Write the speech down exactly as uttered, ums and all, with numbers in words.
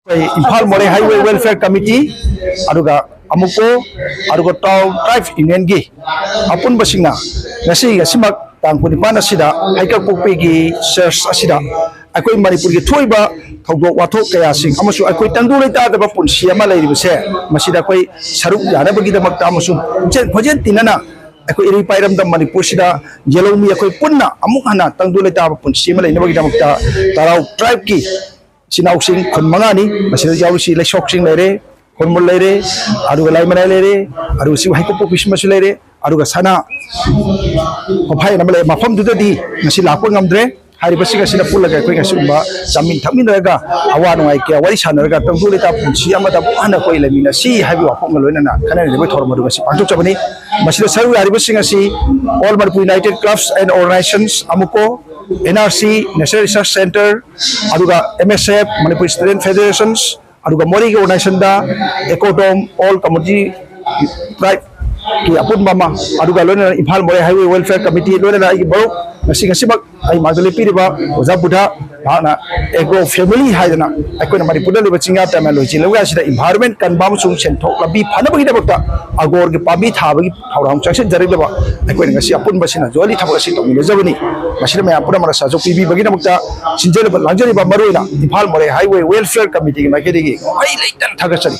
ꯑꯩꯈꯣꯏ ꯏꯝꯐꯥꯜ ꯃꯣꯔꯦ highway welfare committee, ꯑꯗꯨꯒ ꯑꯃꯨꯀꯣ, ꯑꯗꯨꯒ ꯇꯥꯎ ꯇ꯭ꯔꯥꯏꯕ ꯌꯨꯅꯤꯌꯟꯒꯤ ꯑꯄꯨꯟꯕꯁꯤꯡꯅ ꯉꯁꯤ, ꯉꯁꯤꯃꯛ ꯇꯥꯡ ꯀꯨꯟꯅꯤꯄꯥꯟ ꯑꯁꯤꯗ ꯍꯩꯀꯛꯄꯣꯛꯄꯤꯒꯤ ꯆꯔꯆ ꯑꯁꯤꯗ ꯑꯩꯈꯣꯏ ꯃꯅꯤꯄꯨꯔꯒꯤ ꯊꯣꯛꯏꯕ ꯊꯧꯗꯣꯛ ꯋꯥꯊꯣꯛ ꯀꯌꯥꯁꯤꯡ ꯑꯃꯁꯨꯡ ꯑꯩꯈꯣꯏ ꯇꯪꯗꯨ ꯂꯩꯇꯥꯗꯕ ꯄꯨꯟꯁꯤ ꯑꯃ ꯂꯩꯔꯤꯕꯁꯦ, ꯃꯁꯤꯗ ꯑꯩꯈꯣꯏ ꯁꯔꯨꯛ ꯌꯥꯅꯕꯒꯤꯗꯃꯛꯇ ꯑꯃꯁꯨꯡ ꯄꯨꯛꯆꯦꯜ ꯈꯣꯏꯖꯦꯜ ꯇꯤꯟꯅꯅ ꯑꯩꯈꯣꯏ ꯏꯔꯩ ꯄꯥꯏꯔꯝꯗꯝ ꯃꯅꯤꯄꯨꯔꯁꯤꯗ ꯌꯦꯜꯍꯧꯃꯤ ꯑꯩꯈꯣꯏ ꯄꯨꯟꯅ ꯑꯃꯨꯛ ꯍꯟꯅ ꯇꯪꯗꯨ ꯂꯩꯇꯥꯕ ꯄꯨꯟꯁꯤ ꯑꯃ ꯂꯩꯅꯕꯒꯤꯗꯃꯛꯇ ꯇꯔꯥꯎ ꯇ꯭ꯔꯥꯏꯕꯀꯤ ꯏꯆꯤꯟ ꯏꯅꯥꯎꯁꯤꯡ ꯈꯨꯟ ꯃꯉꯥꯅꯤ, ꯃꯁꯤꯗ ꯌꯥꯎꯔꯤꯁꯤ ꯂꯩꯁꯣꯛꯁꯤꯡ ꯂꯩꯔꯦ, ꯍꯣꯔꯃꯣꯟ ꯂꯩꯔꯦ, ꯑꯗꯨꯒ ꯂꯥꯏꯃꯅꯥꯏ ꯂꯩꯔꯦ, ꯑꯗꯨꯒ ꯁꯤ ꯍꯩꯀꯨꯞꯄꯣꯛꯄꯤ ꯁꯤꯃꯁꯨ ꯂꯩꯔꯦ, ꯑꯗꯨꯒ ꯁꯅꯥ ꯃꯐꯥꯏ ꯑꯃ ꯂꯩ꯫ ꯃꯐꯝꯗꯨꯗꯗꯤ ꯉꯁꯤ ꯂꯥꯛꯄ ꯉꯝꯗ꯭ꯔꯦ꯫ ꯍꯥꯏꯔꯤꯕꯁꯤꯡ ꯑꯁꯤꯅ ꯄꯨꯜꯂꯒ ꯑꯩꯈꯣꯏ ꯉꯁꯤꯒꯨꯝꯕ ꯆꯥꯃꯤꯟ ꯊꯛꯃꯤꯟꯅꯔꯒ ꯑꯋꯥ ꯅꯨꯡꯉꯥꯏ ꯀꯌꯥ ꯋꯥꯔꯤ ꯁꯥꯟꯅꯔꯒ ꯇꯪꯗꯨ ꯂꯩꯇꯥ ꯄꯨꯟꯁꯤ ꯑꯃꯗ ꯑꯃꯨꯛ ꯍꯟꯅ ꯑꯩꯈꯣꯏ ꯂꯩꯃꯤꯟꯅꯁꯤ ꯍꯥꯏꯕꯒꯤ ꯋꯥꯐꯝꯒ ꯂꯣꯏꯅꯅ ꯈꯟꯅꯔꯤꯕ ꯊꯧꯔꯝ ꯑꯗꯨ ꯉꯁꯤ ꯄꯥꯡꯊꯣꯛꯆꯕꯅꯤ꯫ ꯃꯁꯤꯗ ꯁꯔꯨꯛ ꯌꯥꯔꯤꯕꯁꯤꯡ ꯑꯁꯤ All Manipur United Clubs and Organizations, ꯑꯃꯨꯀꯣ, N R C, National Research Centre, ꯑꯗꯨꯒ M S F, Manipur Student Federations, ꯑꯗꯨꯒ ꯃꯣꯔꯦꯒꯤ organizationꯗ ECOTOM, All Community Tribeꯀꯤ ꯑꯄꯨꯟꯕ ꯑꯃ, ꯑꯗꯨꯒ ꯂꯣꯏꯅꯅ ꯏꯝꯐꯥꯜ ꯃꯣꯔꯦ ꯍꯥꯏꯋꯦ ꯋꯦꯜꯐꯤꯌꯔ ꯀꯃꯤꯇꯤ, ꯂꯣꯏꯅꯅ ꯑꯩꯒꯤ ꯃꯔꯨꯞ ꯉꯁꯤ, ꯉꯁꯤꯃꯛ ꯑꯩ ꯃꯥꯡꯗ ꯂꯦꯞꯄꯤꯔꯤꯕ ꯑꯣꯖꯥ ꯕꯨꯙ, ꯃꯍꯥꯛꯅ ꯑꯦꯒ꯭ꯔꯣ ꯐꯦꯃꯤꯂꯤ ꯍꯥꯏꯗꯅ ꯑꯩꯈꯣꯏꯅ ꯃꯅꯤꯄꯨꯔꯗ ꯂꯩꯕ ꯆꯤꯡꯌꯥ ꯇꯝꯌꯥ ꯂꯣꯏꯁꯤꯜꯂꯒ ꯑꯁꯤꯗ environment ꯀꯟꯕ ꯑꯃꯁꯨꯡ ꯁꯦꯟꯊꯣꯛ ꯂꯝꯕꯤ ꯐꯅꯕꯒꯤꯗꯃꯛꯇ ꯑꯒꯣꯔꯒꯤ ꯄꯥꯝꯕꯤ ꯊꯥꯕꯒꯤ ꯊꯧꯔꯥꯡ ꯆꯪꯁꯤꯟꯖꯔꯛꯂꯕ ꯑꯩꯈꯣꯏꯅ ꯉꯁꯤ ꯑꯄꯨꯟꯕꯁꯤꯅ jointly ꯊꯕꯛ ꯑꯁꯤ ꯇꯧꯃꯤꯟꯅꯖꯕꯅꯤ꯫ ꯃꯁꯤꯗ ꯃꯌꯥꯝ ꯄꯨꯝꯅꯃꯛꯅ ꯁꯍꯖꯣꯛ ꯄꯤꯕꯤꯕꯒꯤꯗꯃꯛꯇ ꯁꯤꯟꯖꯔꯤꯕ ꯂꯥꯡꯖꯔꯤꯕ ꯃꯔꯨꯑꯣꯏꯅ ꯏꯝꯐꯥꯜ ꯃꯣꯔꯦ ꯍꯥꯏꯋꯦ ꯋꯦꯜꯐꯤꯌꯔ ꯀꯃꯤꯇꯤꯒꯤ ꯃꯥꯏꯀꯩꯗꯒꯤ ꯋꯥꯍꯩ ꯂꯩꯇꯅ ꯊꯥꯒꯠꯆꯔꯤ꯫